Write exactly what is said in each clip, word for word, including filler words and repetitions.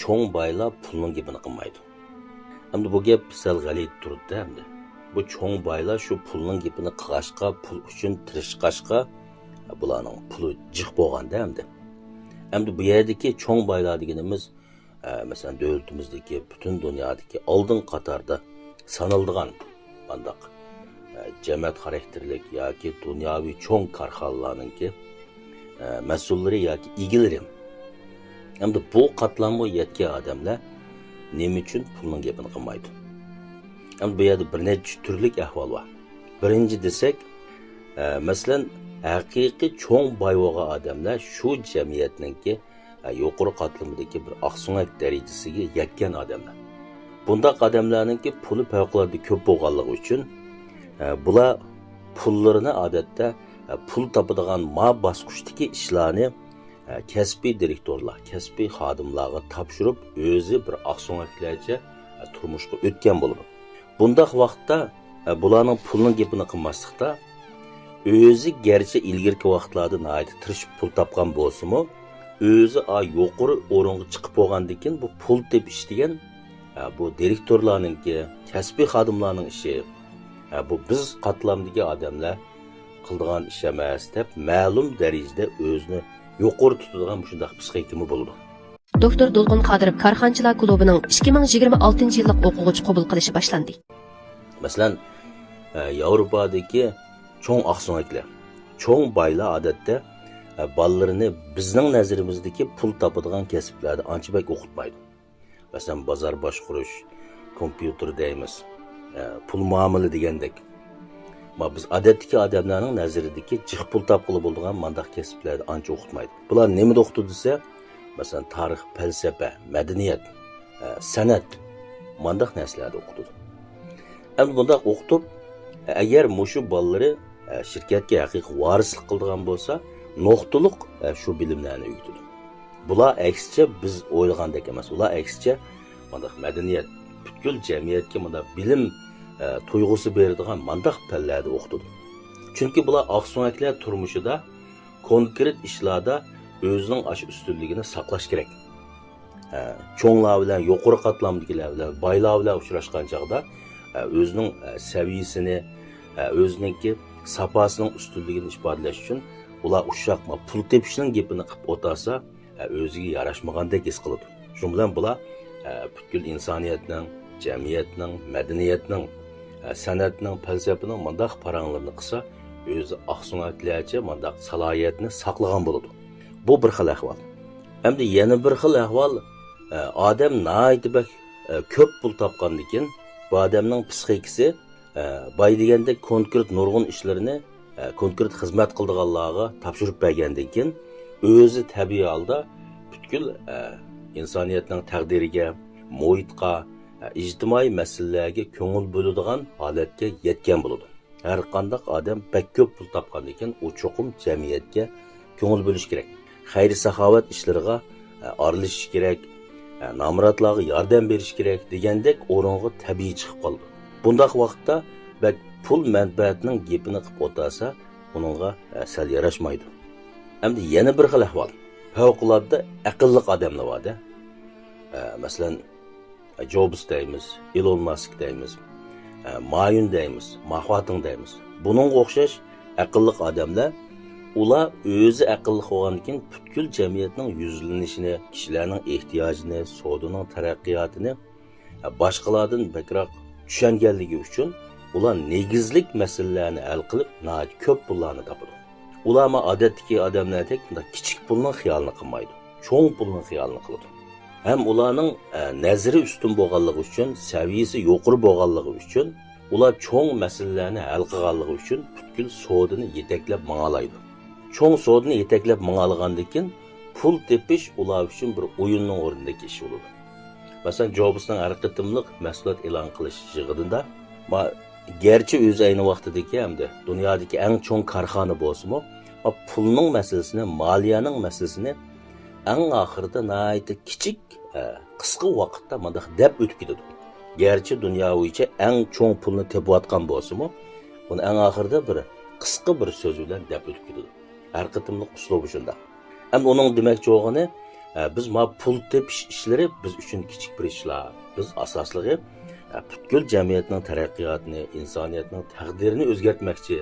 چوڭ بايلار پۇلنىڭ گېپىنى قىلمايدۇ. ئەمدى بۇ گەپ سەل غەلىتە تۇرىدۇ ئەمدى. بۇ چوڭ بايلار شۇ پۇلنىڭ گېپىنى قىلغاچقا، پۇل ئۈچۈن تىرىشقاچقا، بۇلارنىڭ پۇلى جىق بولغاندا ئەمدى. ئەمدى بۇ يەردىكى چوڭ بايلار دېگىنىمىز، ئە، مەسىلەن، دۆلىتىمىزدىكى، پۈتۈن دۇنيادىكى ئالدىنقى قاتاردا سانىلىدىغان مانداق، ئە، جەمەت خاراكتېرلىك ياكى دۇنياۋى چوڭ كارخانىلارنىڭكى، ئە، مەسئۇللىرى ياكى ئىگىلىرى. ئەمدى بۇ قاتلامغا يەتكەن ئادەملەر نېمە ئۈچۈن پۇلنىڭ گېپىنى قىلمايدۇ؟ ئەمدى بۇ يەردە بىر نەچچە تۈرلۈك ئەھۋال بار. بىرىنچى دېسەك، ئە، مەسىلەن، ھەقىقىي چوڭ باي بولغان ئادەملەر شۇ جەمئىيەتنىڭكى، ئە، يۇقىرى قاتلىمىدىكى بىر ئاقسۆڭەك دەرىجىسىگە يەتكەن ئادەملەر. بۇنداق ئادەملەرنىڭكى پۇلى پەۋقۇلئاددە كۆپ بولغانلىقى ئۈچۈن، ئە، بۇلار پۇللىرىنى ئادەتتە، ئە، پۇل تاپىدىغان ما باسقۇچتىكى ئىشلارنى، ئە، كەسپىي دىرېكتورلار، كەسپىي خادىملارغا تاپشۇرۇپ، ئۆزى بىر ئاقسۆڭەكلەرچە، ئە، تۇرمۇشقا ئۆتكەن بولىدۇ. بۇنداق ۋاقىتتا، ئە، بۇلارنىڭ پۇلنىڭ گېپىنى قىلماسلىقتا، ئۆزى گەرچە ئىلگىرىكى ۋاقىتلاردا ناھايىتى تىرىشىپ پۇل تاپقان بولسىمۇ، ئۆزى ئا يۇقىرى ئورۇنغا چىقىپ بولغاندىن كېيىن بۇ پۇل تېپىش دېگەن، ئە، بۇ دىرېكتورلارنىڭكى، كەسپىي خادىملارنىڭ ئىشى، ئە، بۇ بىز قاتلامدىكى ئادەملەر قىلىدىغان ئىش ئەمەس دەپ مەلۇم دەرىجىدە ئۆزىنى يۇقىرى تۇتىدىغان مۇشۇنداق پىسخىكىمۇ بولىدۇ. دوكتور دولقۇن قادىروف كارخانىچىلار كۇلۇبىنىڭ ئىككى مىڭ يىگىرمە ئالتىنچى يىللىق ئوقۇغۇچى قوبۇل قىلىشى باشلاندى. مەسىلەن، ئە، ياۋروپادىكى چوڭ ئاقسۆڭەكلەر، چوڭ بايلار ئادەتتە، ئە، بالىلىرىنى بىزنىڭ نەزىرىمىزدىكى پۇل تاپىدىغان كەسىپلەردە ئانچە بەك ئوقۇتمايدۇ. مەسىلەن، بازار باشقۇرۇش، كومپيۇتېر دەيمىز، ئە، پۇل مۇئامىلە دېگەندەك. ما بىز ئادەتتىكى ئادەملەرنىڭ نەزىرىدىكى جىق پۇل تاپقىلى بولىدىغان مانداق كەسىپلەردە ئانچە ئوقۇتمايدۇ. بۇلار نېمىدە ئوقۇتىدۇ دېسە، مەسىلەن، تارىخ، پەلسەپە، مەدەنىيەت، ئە، سەنئەت، مانداق نەرسىلەردە ئوقۇتىدۇ. ئەمدى بۇنداق ئوقۇتۇپ، ئەگەر مۇشۇ بالىلىرى، ئە، شىركەتكە ھەقىقىي ۋارىسلىق قىلىدىغان بولسا، نۇقتىلىق، ئە، شۇ بىلىملەرنى ئۆگىتىدۇ. بۇلار ئەكسىچە بىز ئويلىغاندەك ئەمەس. ئۇلار ئەكسىچە مانداق مەدەنىيەت، پۈتكۈل جەمئىيەتكە مانداق بىلىم، ئە، تۇيغۇسى بېرىدىغان مانداق پەنلەردە ئوقۇتىدۇ. چۈنكى بۇلار ئاقسۆڭەكلەر تۇرمۇشىدا كونكرېت ئىشلاردا ئۆزىنىڭ ئاشۇ ئۈستۈنلۈكىنى ساقلاش كېرەك. ھە، چوڭلار بىلەن، يۇقىرى قاتلامدىكىلەر بىلەن، بايلار بىلەن ئۇچراشقان چاغدا، ھە، ئۆزىنىڭ، ھە، سەۋىيىسىنى، ھە، ئۆزىنىڭكى ساپاسىنىڭ ئۈستۈنلۈكىنى ئىپادىلەش ئۈچۈن ئۇلار ئۇششاق پۇل تېپىشنىڭ گېپىنى قىلىپ ئولتۇرسا، ھە، ئۆزىگە ياراشمىغاندەك ھېس قىلىدۇ. شۇنىڭ بىلەن بۇلار، ھە، پۈتكۈل ئىنسانىيەتنىڭ، جەمئىيەتنىڭ، مەدەنىيەتنىڭ، ھە، سەنئەتنىڭ، پەلسەپىنىڭ مۇنداق پاراڭلىرىنى قىلسا، ئۆزى ئاقسۆڭەكلەرچە مۇنداق سالاھىيەتنى ساقلىغان بولىدۇ. بۇ بىر خىل ئەھۋال. ئەمدى يەنە بىر خىل ئەھۋال، ئە، ئادەم ناھايىتى بەك، ئە، كۆپ پۇل تاپقاندىكىن، بۇ ئادەمنىڭ پسىخىكىسى، ئە، باي دېگەندەك كونكرېت نۇرغۇن ئىشلىرىنى، ئە، كونكرېت خىزمەت قىلىدىغانلارغا تاپشۇرۇپ بەرگەندىن كېيىن، ئۆزى تەبىئىي ھالدا پۈتكۈل، ئە، ئىنسانىيەتنىڭ تەقدىرىگە، مۇھىتقا، ئە، ئىجتىمائىي مەسىلىلەرگە كۆڭۈل بۆلىدىغان ھالەتكە يەتكەن بولىدۇ. ھەر قانداق ئادەم بەك كۆپ پۇل تاپقاندىن كېيىن، ئۇ چوقۇم جەمئىيەتكە كۆڭۈل بۆلۈش كېرەك. خەير-ساخاۋەت ئىشلىرىغا، ئە، ئارىلىشىش كېرەك، ئە، نامراتلارغا ياردەم بېرىش كېرەك دېگەندەك ئورۇنغا تەبىئىي چىقىپ قالىدۇ. بۇنداق ۋاقىتتا بەك پۇل مەنپەئەتنىڭ گېپىنى قىلىپ ئولتۇرسا، ئۇنىڭغا، ئە، سەل ياراشمايدۇ. ئەمدى يەنە بىر خىل ئەھۋال. پەۋقۇلئاددە ئەقىللىق ئادەملەر بار-دە. ئە، مەسىلەن، جوبس دەيمىز، ئېلون ماسك دەيمىز، ئە، ما يۈن دەيمىز، ما خۇاتىڭ دەيمىز. بۇنىڭغا ئوخشاش ئەقىللىق ئادەملەر، ئۇلار ئۆزى ئەقىللىق بولغاندىن كېيىن پۈتكۈل جەمئىيەتنىڭ يۈزلىنىشىنى، كىشىلەرنىڭ ئېھتىياجىنى، سودىنىڭ تەرەققىياتىنى، ئە، باشقىلاردىن بەكرەك چۈشەنگەنلىكى ئۈچۈن ئۇلار نېگىزلىك مەسىلىلەرنى ھەل قىلىپ، ناھايىتى كۆپ پۇللارنى تاپىدۇ. ئۇلار ما ئادەتتىكى ئادەملەردەك مۇنداق كىچىك پۇلنىڭ خىيالىنى قىلمايدۇ. چوڭ پۇلنىڭ خىيالىنى قىلىدۇ. ھەم ئۇلارنىڭ، ئە، نەزىرى ئۈستۈن بولغانلىقى ئۈچۈن، سەۋىيىسى يۇقىرى بولغانلىقى ئۈچۈن، ئۇلار چوڭ مەسىلىلەرنى ھەل قىلغانلىقى ئۈچۈن پۈتكۈل سودىنى يېتەكلەپ ماڭالايدۇ. چوڭ سودىنى يېتەكلەپ ماڭالىغاندىن كېيىن، پۇل تېپىش ئۇلار ئۈچۈن بىر ئويۇننىڭ ئورنىدىكى ئىش بولىدۇ. مەسىلەن، جوبسنىڭ ھەر قېتىملىق مەھسۇلات ئېلان قىلىش يىغىنىدا، ما، گەرچە ئۆزى ئەينى ۋاقتىدىكى ھەمدە دۇنيادىكى ئەڭ چوڭ كارخانا بولسىمۇ، ما، پۇلنىڭ مەسىلىسىنى، مالىيەنىڭ مەسىلىسىنى ئەڭ ئاخىرىدا ناھايىتى كىچىك، ئە، قىسقا ۋاقىتتا مانداق دەپ ئۆتۈپ كېتىدۇ. گەرچە دۇنيا بويىچە ئەڭ چوڭ پۇلنى تېپىۋاتقان بولسىمۇ، ئۇنى ئەڭ ئاخىرىدا بىر قىسقا بىر سۆز بىلەن دەپ ئۆتۈپ كېتىدۇ. ھەر قېتىملىق ئۇسلۇبى شۇنداق. ئەمدى ئۇنىڭ دېمەكچى بولغىنى، ئە، بىز ما پۇل تېپىش ئىشلىرى بىز ئۈچۈن كىچىك بىر ئىشلار. بىز ئاساسلىقى، ئە، پۈتكۈل جەمئىيەتنىڭ تەرەققىياتىنى، ئىنسانىيەتنىڭ تەقدىرىنى ئۆزگەرتمەكچى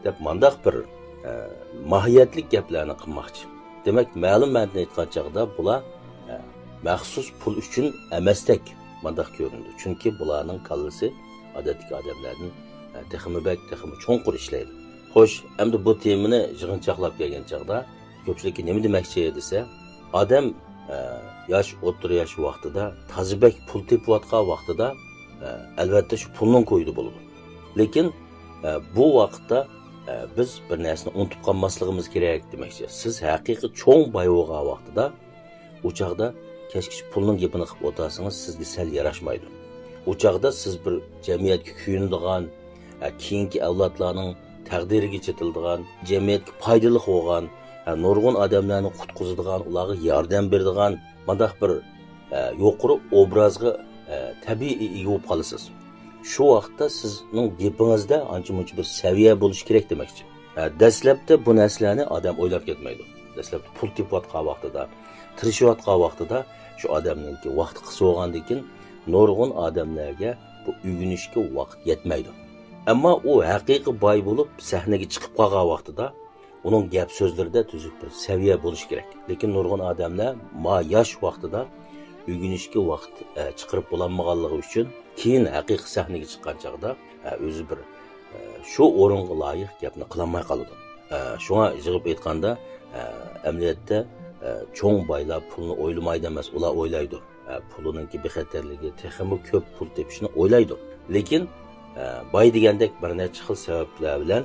دەپ مانداق بىر، ئە، ماھىيەتلىك گەپلەرنى قىلماقچى. دېمەك، مەلۇم مەنىدىن ئېيتقان چاغدا بۇلار، ئە، مەخسۇس پۇل ئۈچۈن ئەمەستەك مانداق كۆرۈنىدۇ. چۈنكى بۇلارنىڭ كاللىسى ئادەتتىكى ئادەملەردىن، ئە، تېخىمۇ بەك، تېخىمۇ چوڭقۇر ئىشلەيدۇ. خوش، ئەمدى بۇ تېمىنى يىغىنچاقلاپ كەلگەن چاغدا كۆپچىلىككە نېمە دېمەكچى دېسە، ئادەم، ئە، ياش، ئوتتۇرا ياش ۋاقتىدا تازا بەك پۇل تېپىۋاتقان ۋاقتىدا، ئە، ئەلۋەتتە شۇ پۇلنىڭ كويىدا بولىدۇ. لېكىن، ئە، بۇ ۋاقىتتا، ئە، بىز بىر نەرسىنى ئۇنتۇپ قالماسلىقىمىز كېرەك دېمەكچى. سىز ھەقىقىي چوڭ باي بولغان ۋاقتىدا، ئۇ چاغدا كەچكىچە پۇلنىڭ گېپىنى قىلىپ ئولتۇرسىڭىز، سىزگە سەل ياراشمايدۇ. ئۇ چاغدا سىز بىر جەمئىيەتكە كۆيۈنىدىغان، ئە، كېيىنكى ئەۋلادلارنىڭ تەقدىرىگە چېتىلىدىغان، جەمئىيەتكە پايدىلىق بولغان، ئە، نۇرغۇن ئادەملەرنى قۇتقۇزىدىغان، ئۇلارغا ياردەم بېرىدىغان مانداق بىر، ئە، يۇقىرى ئوبرازغا، ئە، تەبىئىي ئىگە بولۇپ قالىسىز. شۇ ۋاقىتتا سىزنىڭ گېپىڭىزدە ئانچە-مۇنچە بىر سەۋىيە بولۇشى كېرەك دېمەكچى. ئە، دەسلەپتە بۇ نەرسىلەرنى ئادەم ئويلاپ كەتمەيدۇ. دەسلەپتە پۇل تېپىۋاتقان ۋاقتىدا، تىرىشىۋاتقان ۋاقتىدا شۇ ئادەمنىڭكى ۋاقتى قىسقا بولغاندىن كېيىن نۇرغۇن ئادەملەرگە بۇ ئۆگىنىشكە ۋاقىت يەتمەيدۇ. ئەمما ئۇ ھەقىقىي باي بولۇپ سەھنىگە چىقىپ قالغان ۋاقتىدا ئۇنىڭ گەپ سۆزلىرىدە تۈزۈك بىر سەۋىيە بولۇشى كېرەك. لېكىن نۇرغۇن ئادەملەر ما ياش ۋاقتىدا ئۆگىنىشكە ۋاقىت، ئە، چىقىرىپ بولالمىغانلىقى ئۈچۈن كېيىن ھەقىقىي سەھنىگە چىققان چاغدا، ئە، ئۆزى بىر، ئە، شۇ ئورۇنغا لايىق گەپنى قىلالماي قالىدۇ. ئە، شۇڭا يىغىپ ئېيتقاندا، ئە، ئەمەلىيەتتە، ئە، چوڭ بايلار پۇلنى ئويلىمايدۇ ئەمەس، ئۇلار ئويلايدۇ. ئە، پۇلىنىڭكى بىخەتەرلىكى، تېخىمۇ كۆپ پۇل تېپىشنى ئويلايدۇ. لېكىن، ئە، باي دېگەندەك بىر نەچچە خىل سەۋەبلەر بىلەن،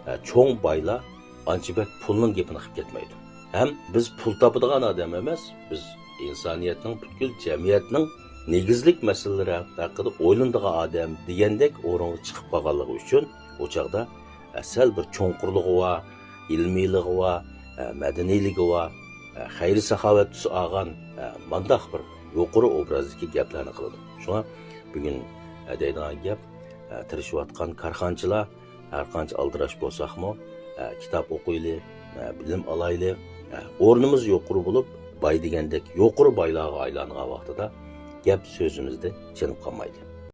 ئە، چوڭ بايلار ئانچە بەك پۇلنىڭ گېپىنى قىلىپ كەتمەيدۇ. ھەم بىز پۇل تاپىدىغان ئادەم ئەمەس، بىز ئىنسانىيەتنىڭ، پۈتكۈل جەمئىيەتنىڭ نېگىزلىك مەسىلىلىرى ھەققىدە ئويلىنىدىغان ئادەم دېگەندەك ئورۇنغا چىقىپ قالغانلىقى ئۈچۈن، ئۇ چاغدا، ئە، سەل بىر چوڭقۇرلۇقى بار، ئىلمىيلىقى بار، ئە، مەدەنىيلىكى بار، ئە، خەير-ساخاۋەت تۈسى ئالغان، ئە، مانداق بىر يۇقىرى ئوبرازدىكى گەپلەرنى قىلىدۇ. شۇڭا بۈگۈن، ئە، دەيدىغان گەپ، ئە، تىرىشىۋاتقان كارخانىچىلار، ھەر قانچە ئالدىراش بولساقمۇ، ئە، كىتاب ئوقۇيلى، ئە، بىلىم ئالايلى، ئە، ئورنىمىز يۇقىرى بولۇپ، باي دېگەندەك يۇقىرى بايلارغا ئايلانغان ۋاقتىدا گەپ سۆزىمىزدە چېنىپ قالمايلى.